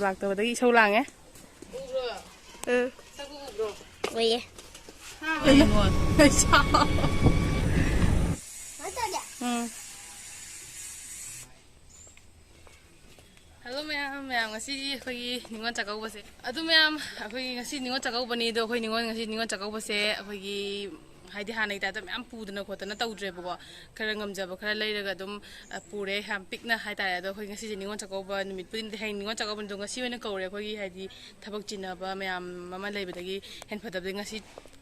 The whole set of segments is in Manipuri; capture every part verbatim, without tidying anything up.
ꯂꯥꯛꯇꯕꯗꯒꯤ ꯏꯁꯧ ꯂꯥꯡꯉꯦ꯫ ꯎꯝ꯫ ꯎꯏꯌꯦ꯫ ꯎꯝ꯫ ꯍꯜꯂꯣ ꯃꯌꯥꯝ, ꯃꯌꯥꯝ ꯉꯁꯤꯒꯤ ꯑꯩꯈꯣꯏꯒꯤ ꯅꯤꯉꯣꯜ ꯆꯥꯛꯀꯧꯕꯁꯦ꯫ ꯑꯗꯨ ꯃꯌꯥꯝ, ꯑꯩꯈꯣꯏꯒꯤ ꯉꯁꯤ ꯅꯤꯉꯣꯜ ꯆꯥꯛꯀꯧꯕꯅꯤ꯫ ꯑꯗꯣ ꯑꯩꯈꯣꯏ ꯅꯤꯉꯣꯜ, ꯉꯁꯤ ꯅꯤꯉꯣꯜ ꯆꯥꯛꯀꯧꯕꯁꯦ ꯑꯩꯈꯣꯏꯒꯤ ꯍꯥꯏꯗꯤ ꯍꯥꯟꯅꯒꯤ ꯇꯥꯏꯞꯇ ꯃꯌꯥꯝ ꯄꯨꯗꯅ ꯈꯣꯠꯇꯅ ꯇꯧꯗ꯭ꯔꯦꯕꯀꯣ꯫ ꯈꯔ ꯉꯝꯖꯕ ꯈꯔ ꯂꯩꯔꯒ ꯑꯗꯨꯝ, ꯑ, ꯄꯨꯔꯦ, ꯌꯥꯝ ꯄꯤꯛꯅ ꯍꯥꯏꯇꯥꯔꯦ꯫ ꯑꯗꯣ ꯑꯩꯈꯣꯏ ꯉꯁꯤꯁꯦ ꯅꯤꯉꯣꯜ ꯆꯥꯛꯀꯧꯕ ꯅꯨꯃꯤꯠꯄꯨꯗꯤ ꯅꯠꯇꯦ, ꯍꯌꯦꯡ ꯅꯤꯉꯣꯜ ꯆꯥꯛꯀꯧꯕꯅꯤ꯫ ꯑꯗꯣ ꯉꯁꯤ ꯑꯣꯏꯅ ꯀꯧꯔꯦ꯫ ꯑꯩꯈꯣꯏꯒꯤ ꯍꯥꯏꯗꯤ ꯊꯕꯛ ꯆꯤꯟꯅꯕ ꯃꯌꯥꯝ ꯑꯃ ꯂꯩꯕꯗꯒꯤ ꯍꯦꯟ ꯐꯠꯇꯕꯗꯒꯤ ꯉꯁꯤ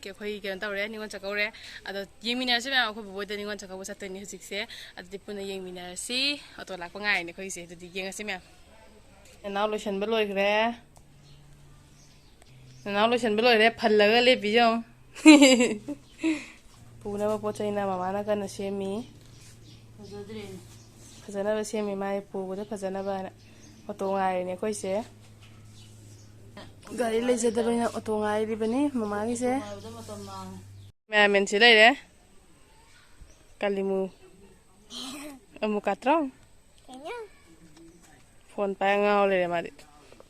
ꯑꯩꯈꯣꯏ ꯀꯩꯅꯣ ꯇꯧꯔꯦ, ꯅꯤꯉꯣꯜ ꯆꯥꯛꯀꯧꯔꯦ꯫ ꯑꯗꯣ ꯌꯦꯡꯃꯤꯟꯅꯔꯁꯤ ꯃꯌꯥꯝ꯫ ꯑꯩꯈꯣꯏ ꯕꯣꯕꯣꯏꯗ ꯅꯤꯉꯣꯜ ꯆꯥꯛꯀꯧꯕ ꯆꯠꯇꯣꯏꯅꯤ ꯍꯧꯖꯤꯛꯁꯦ꯫ ꯑꯗꯨꯗꯤ ꯄꯨꯟꯅ ꯌꯦꯡꯃꯤꯟꯅꯔꯁꯤ꯫ ꯑꯣꯇꯣ ꯂꯥꯛꯄ ꯉꯥꯏꯔꯤꯅꯦ ꯑꯩꯈꯣꯏꯁꯦ꯫ ꯑꯗꯨꯗꯤ ꯌꯦꯡꯉꯁꯤ ꯃꯌꯥꯝ꯫ ꯅꯅꯥꯎ ꯂꯣꯏꯁꯟꯕ ꯂꯣꯏꯈ꯭ꯔꯦ꯫ ꯅꯅꯥꯎ ꯂꯣꯏꯁꯟꯕ ꯂꯣꯏꯔꯦ, ꯐꯜꯂꯒ ꯂꯦꯞꯄꯤ ꯌꯦꯡꯉꯨ꯫ ꯄꯨꯅꯕ ꯄꯣꯠ ꯆꯩꯅ ꯃꯃꯥꯅ ꯀꯟꯅ ꯁꯦꯝꯃꯤ꯫ ꯐꯖꯗ꯭ꯔꯦꯅꯦ꯫ ꯐꯖꯅꯕ ꯁꯦꯝꯃꯤ ꯃꯥꯏ ꯄꯨꯕꯗ ꯐꯖꯅꯕꯅ꯫ ꯑꯣꯇꯣ ꯉꯥꯏꯔꯤꯅꯦ ꯑꯩꯈꯣꯏꯁꯦ꯫ ꯒꯥꯔꯤ ꯂꯩꯖꯗꯕꯅꯤꯅ ꯑꯣꯇꯣ ꯉꯥꯏꯔꯤꯕꯅꯤ ꯃꯃꯥꯒꯤꯁꯦ꯫ ꯉꯥꯏꯕꯗ ꯃꯇꯝ ꯃꯥꯡꯉꯦ꯫ ꯃꯌꯥꯝ ꯃꯦꯟꯁꯤ ꯂꯩꯔꯦ꯫ ꯀꯥꯂꯤꯃꯨ꯫ ꯑꯃꯨꯛ ꯀꯥꯇ꯭ꯔꯣ? ꯀꯩꯅꯣ? ꯐꯣꯟ ꯄꯥꯏ ꯉꯥꯎ ꯂꯩꯔꯦ ꯃꯥꯗꯤ꯫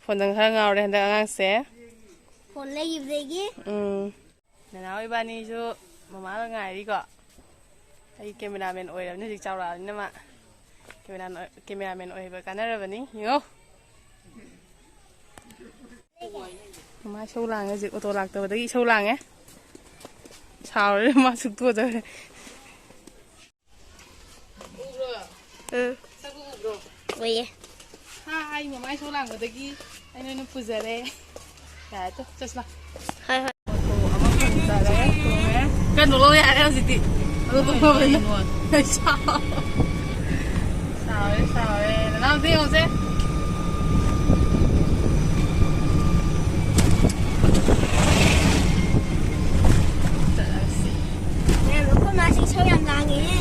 ꯐꯣꯟꯗ ꯈꯔ ꯉꯥꯎꯔꯦ ꯍꯟꯗꯛ ꯑꯉꯥꯡꯁꯦ꯫ ꯐꯣꯟ ꯂꯩꯈꯤꯕꯗꯒꯤ? ꯎꯝ꯫ ꯅꯅꯥꯎ ꯏꯕꯥꯅꯤꯁꯨ ꯃꯃꯥꯒ ꯉꯥꯏꯔꯤꯀꯣ꯫ ꯑꯩ ꯀꯦꯃꯦꯔꯥꯃꯦꯟ ꯑꯣꯏꯔꯕꯅꯤ ꯍꯧꯖꯤꯛ ꯆꯥꯎꯔꯛꯑꯕꯅꯤꯅ ꯃꯥ꯫ ꯀꯦꯃꯦꯔꯥ-, ꯀꯦꯃꯦꯔꯥꯃꯦꯟ ꯑꯣꯏꯕ ꯀꯥꯟꯅꯔꯕꯅꯤ꯫ ꯌꯦꯡꯉꯣ꯫ ꯃꯃꯥ ꯏꯁꯧ ꯂꯥꯡꯉꯦ ꯍꯧꯖꯤꯛ, ꯑꯣꯇꯣ ꯂꯥꯛꯇꯕꯗꯒꯤ ꯏꯁꯧ ꯂꯥꯡꯉꯦ꯫ ꯁꯥꯎꯔꯦ ꯃꯥ ꯁꯨꯛꯇꯣꯛꯑꯗꯧꯔꯦ꯫ ꯎꯕ꯭ꯔꯣ? ꯎꯝ꯫ ꯁꯛꯄꯨ ꯎꯕ꯭ꯔꯣ? ꯎꯏꯌꯦ꯫ ꯍꯥ, ꯑꯩ ꯃꯃꯥ ꯏꯁꯧ ꯂꯥꯡꯕꯗꯒꯤ ꯑꯩ ꯅꯣꯏꯅ ꯄꯨꯖꯔꯦ꯫ ꯌꯥꯔꯦ ꯇꯣ, ꯆꯠꯁꯤ ꯂꯥꯎ꯫ ꯍꯣꯏ, ꯍꯣꯏ꯫ ꯑꯣꯇꯣ ꯑꯃ ꯐꯪꯖꯔꯦ, ꯇꯣꯡꯉꯦ꯫ ꯀꯩꯅꯣ ꯂꯧ ꯌꯥꯔꯦ ꯍꯧꯖꯤꯛꯇꯤ꯫ ꯑꯗꯨ ꯇꯣꯡꯉꯕꯅꯤꯅ꯫ ꯁꯥꯎ-, ꯁꯥꯎꯔꯦ, ꯁꯥꯎꯔꯦ꯫ ꯅꯅꯥꯎꯗꯤ ꯌꯦꯡꯉꯨꯁꯦ꯫ ꯆꯠꯂꯁꯤ꯫ ꯃꯌꯥꯝ, ꯑꯩꯈꯣꯏ ꯃꯥꯁꯤ ꯏꯁꯧ ꯌꯥꯝ ꯂꯥꯡꯉꯦꯍꯦ꯫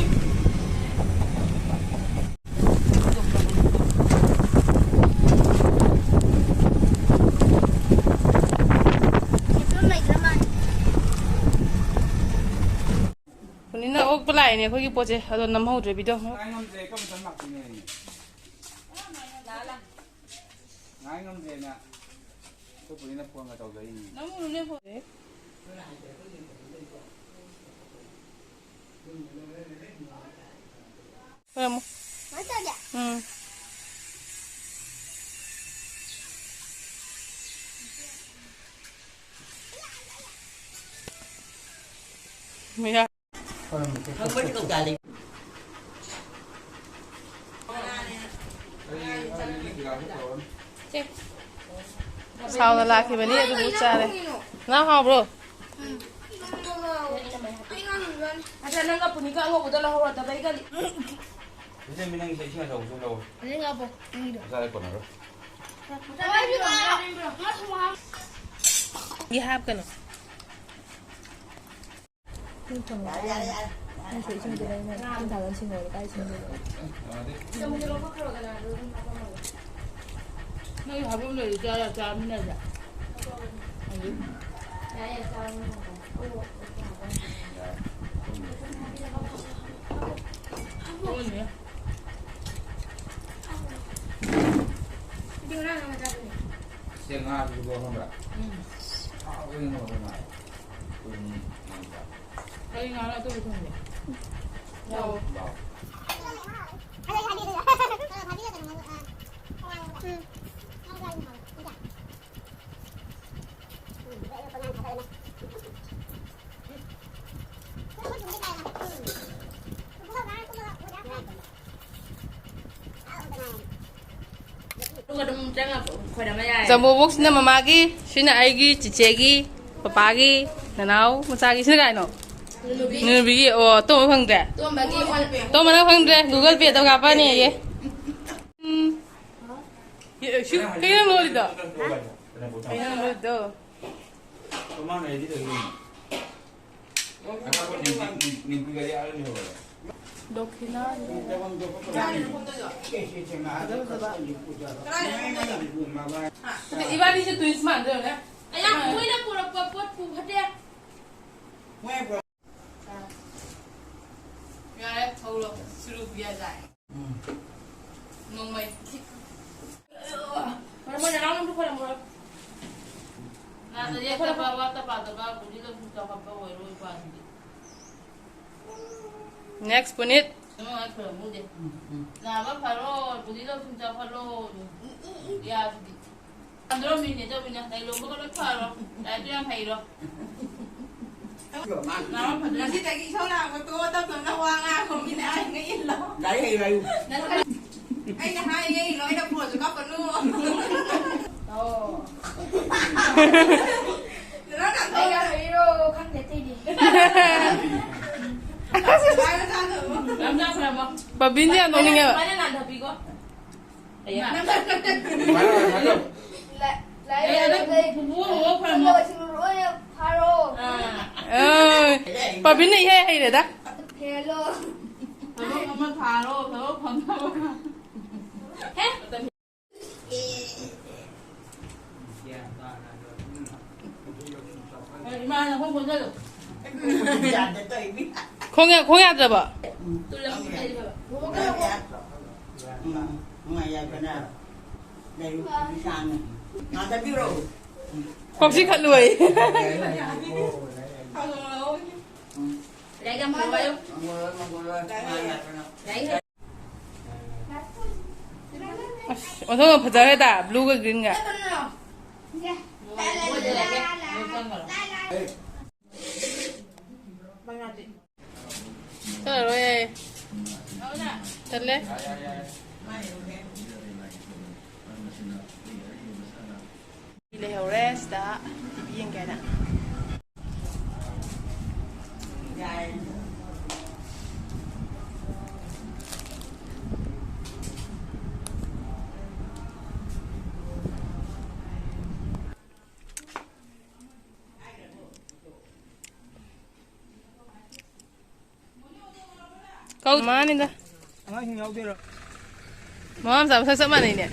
ꯄꯨꯅꯤꯅ ꯑꯣꯛꯄ ꯂꯥꯛꯏꯅꯦ ꯑꯩꯈꯣꯏꯒꯤ ꯄꯣꯠꯁꯦ, ꯑꯗꯣ ꯅꯝꯍꯧꯗ꯭ꯔꯦ ꯚꯤꯗꯤꯑꯣ꯫ ꯉꯥꯏ ꯉꯝꯗ꯭ꯔꯦ, ꯀꯔꯝ ꯀꯥꯟꯗ ꯂꯥꯛꯇꯣꯏꯅꯣ? ꯉꯥꯏ ꯉꯝꯗ꯭ꯔꯦꯅ ꯑꯩꯈꯣꯏ ꯄꯨꯅꯤꯅ ꯐꯣꯟꯒ ꯇꯧꯖꯔꯤꯅꯤ꯫ ꯎꯝ꯫ ꯃꯌꯥ꯫ ꯁꯥꯎꯅ ꯂꯥꯛꯈꯤꯕꯅꯤ, ꯑꯗꯨꯕꯨ ꯆꯥꯔꯦ꯫ ꯉꯥ ꯍꯥꯎꯕ꯭ꯔꯣ? ꯑꯗ ꯅꯪꯒ ꯄꯨꯅꯤꯒ ꯑꯉꯧꯕꯗꯣ ꯂꯧꯍꯧꯔꯣ, ꯑꯗ ꯑꯩꯒ ꯂꯤ-, ꯏꯆꯦ, ꯃꯤ ꯅꯪꯒꯤ ꯏꯁꯤꯡ ꯑꯆꯧꯕꯁꯨ ꯂꯧ꯫ ꯑꯗꯩ ꯉꯥ ꯄꯣ-, ꯃꯆꯥꯗꯤ ꯀꯣꯟꯅꯔꯣꯏ꯫ ꯏ ꯍꯥꯞꯀꯅꯨ꯫ ꯅꯪ ꯊꯣꯡꯕ ꯌꯥꯔꯦ, ꯌꯥꯔꯦ, ꯌꯥꯔꯦ꯫ ꯅꯪꯁꯨ ꯏꯁꯤꯡꯗꯣ ꯂꯩꯅ ꯏꯁꯤꯡ ꯊꯥꯕ ꯁꯤꯡꯉꯣ, ꯀꯥꯏ ꯁꯤꯡꯗꯣꯏꯅꯣ? ꯅꯪ ꯍꯥꯏꯐꯝ ꯂꯩꯔꯗꯤ ꯆꯥ-, ꯆꯥꯃꯤꯟꯅꯁꯦ꯫ ꯌꯥꯏ, ꯌꯥꯏ, ꯆꯥꯔꯣ, ꯅꯪ ꯍꯥꯏꯐꯝ꯫ ꯇꯣꯛꯑꯅꯤ꯫ ꯑꯗꯨ ꯉꯔꯥꯡ ꯅꯪ ꯆꯥꯕꯅꯦ꯫ ꯁꯦ ꯉꯥꯁꯤꯁꯨ ꯈꯪꯕ꯭ꯔꯥ? ꯎꯝ꯫ ꯍꯥꯎꯕꯅꯤ ꯃꯣꯔꯣꯛ ꯉꯥ꯫ ꯎꯝ, ꯉꯥ꯫ ꯑꯩ ꯉꯥ ꯑꯇꯣꯏꯕ ꯊꯣꯡꯒꯦ꯫ ꯌꯥꯎꯋꯣ꯫ ꯌꯥꯎ꯫ ꯖꯝꯕꯣ ꯕꯣꯛꯁꯁꯤꯅ ꯃꯃꯥꯒꯤ, ꯁꯤꯅ ꯑꯩꯒꯤ, ꯆꯤꯆꯦꯒꯤ, ꯄꯄꯥꯒꯤ, ꯅꯅꯥꯎ ꯃꯆꯥꯒꯤ꯫ ꯁꯤꯅ ꯀꯥꯏꯅꯣ? ꯅꯨꯄꯤꯒꯤ꯫ ꯑꯣ, ꯇꯣꯝꯕ ꯐꯪꯗ꯭ꯔꯦ? ꯇꯣꯝꯕꯅ ꯐꯪꯗ꯭ꯔꯦ, Google Pay ꯇꯧ ꯀꯥꯞꯄꯛꯑꯅꯤ ꯑꯌꯦ꯫ ꯎꯝ꯫ ꯑꯦ, ꯁꯤ ꯀꯩꯅꯣ ꯂꯣꯜꯂꯤꯗꯣ? ꯀꯩꯅꯣ ꯂꯣꯜꯂꯤꯗꯣ? ꯗꯣꯈꯤꯅꯥ꯫ ꯐꯖ ꯐꯖꯕ꯫ ꯏꯕꯥꯅꯤꯁꯦ twins ꯃꯥꯟꯗ꯭ꯔꯣ ꯌꯦꯡꯉꯨꯅꯦ꯫ ꯑꯌꯥ, ꯃꯣꯏꯅ ꯄꯨꯔꯛꯄ ꯄꯣꯠꯄꯨ ꯐꯠꯇꯦ꯫ ꯌꯥꯔꯦ, ꯊꯧꯔꯣ꯫ ꯁꯨꯔꯨ ꯄꯤꯌꯥ ꯆꯥꯏ꯫ ꯎꯝ꯫ ꯅꯣꯡꯃꯩ꯫ ꯃꯣꯏ ꯅꯅꯥꯎ ꯅꯪꯁꯨ ꯈꯣꯏꯔꯝꯃꯨꯔꯣ꯫ ꯅꯥꯗ ꯌꯦꯛꯇꯕ, ꯋꯥꯠꯇ ꯄꯥꯗꯕ, ꯀꯨꯂꯤ ꯂꯧꯁꯤꯡ ꯆꯥꯎꯈꯠꯄ ꯑꯣꯏꯔꯣꯏ ꯄꯥꯁꯤꯗꯤ꯫ Next, ꯄꯨꯅꯤꯠ꯫ ꯅꯪ ꯉꯥꯏ ꯈꯣꯏꯔꯝꯃꯨꯗꯦ꯫ ꯎꯝ, ꯎꯝ꯫ ꯅꯥꯕ ꯐꯔꯣ, ꯀꯨꯂꯤ ꯂꯧꯁꯤꯡ ꯆꯥꯎꯈꯠꯂꯣ꯫ ꯌꯥꯁꯤꯗꯤ꯫ ꯇꯝꯗꯣꯔꯝꯃꯤꯅꯦ, ꯇꯧꯕꯤꯅ꯫ ꯂꯩ ꯂꯣꯝꯕꯒ ꯂꯣꯏ ꯐꯔꯣ꯫ ꯂꯥꯏꯔꯤꯛꯇꯨ ꯌꯥꯝ ꯍꯩꯔꯣ꯫ ꯉꯁꯤꯗꯒꯤ ꯏꯁꯧ ꯂꯥꯡꯕ ꯇꯣꯛꯑꯣ, ꯇꯞ ꯇꯞꯅ ꯋꯥ ꯉꯥꯡꯉꯣ, ꯃꯤꯅ ꯍꯥꯏꯔꯤꯉꯩ ꯏꯜꯂꯣ꯫ ꯂꯥꯏꯔꯤꯛ ꯍꯩꯌꯨ ꯍꯥꯏꯌꯨ꯫ ꯑꯩꯅ ꯍꯥꯏꯔꯤꯉꯩ ꯏꯜꯂꯣ, ꯑꯩꯅ ꯐꯣꯟꯁꯨ ꯀꯥꯞꯄꯅꯨ꯫ ꯑꯣ꯫ ꯅꯪ ꯅꯥꯟꯊꯣꯛꯑꯣ꯫ ꯑꯩꯒ ꯍꯩꯔꯣ ꯈꯪꯗꯦ ꯑꯇꯩꯗꯤ꯫ ꯍꯥꯏꯔꯣ ꯆꯥꯗꯕ꯫ ꯌꯥꯝ ꯆꯥꯈ꯭ꯔꯕꯣ? ꯄꯕꯤꯟꯗꯤ ꯌꯥꯝ ꯅꯣꯛꯅꯤꯡꯉꯦꯕ꯫ ꯃꯥꯅ ꯅꯥꯟꯊꯕꯤꯀꯣ꯫ ꯑꯌꯥ꯫ ꯂꯥꯏ-, ꯂꯥꯏ-, ꯑꯦ, ꯑꯗꯣ ꯂꯥꯏ-, ꯄꯨꯄꯨ ꯍꯧꯒꯠꯈ꯭ꯔꯃꯣ꯫ ꯂꯣꯏꯅ ꯐꯥꯔꯣ꯫ ꯑꯥ꯫ ꯑ, ꯄꯕꯤꯟꯅ ꯏꯍꯩ ꯍꯩꯔꯦꯗ꯫ ꯍꯦꯜꯂꯣ꯫ ꯊꯕꯛ ꯑꯃ ꯊꯥꯔꯣ, ꯊꯕꯛ ꯐꯪꯅꯕ꯫ ꯍꯦ? ꯏꯃꯥꯅ ꯈꯣꯡ ꯀꯣꯟꯖꯜꯂꯨ꯫ ꯈꯣꯡ ꯌꯥ-, ꯈꯣꯡ ꯌꯥꯗ꯭ꯔꯕꯣ? ꯀꯣꯛꯁꯤ ꯈꯠꯂꯨ ꯑꯩ꯫ ꯑꯁ, ꯑꯣꯟꯊꯣꯛꯅ ꯐꯖꯈ꯭ꯔꯦꯗ, blue ꯒ green ꯒ꯫ ꯆꯠꯂꯔꯣꯏ ꯌꯥꯏꯌꯦ꯫ ꯇꯜꯂꯦ꯫ ꯂꯩꯍꯧꯔꯦ ꯁꯤꯗ ꯇꯤꯚꯤ ꯌꯦꯡꯒꯦ ꯍꯥꯏꯅ꯫ ꯀꯧ ꯃꯥꯅꯤꯗ꯫ ꯑꯉꯥꯡꯁꯤꯡ ꯌꯥꯎꯗꯣꯏꯔꯣ? ꯃꯃꯥ ꯃꯆꯥ ꯃꯁꯛ ꯆꯞ ꯃꯥꯟꯅꯩꯅꯦ꯫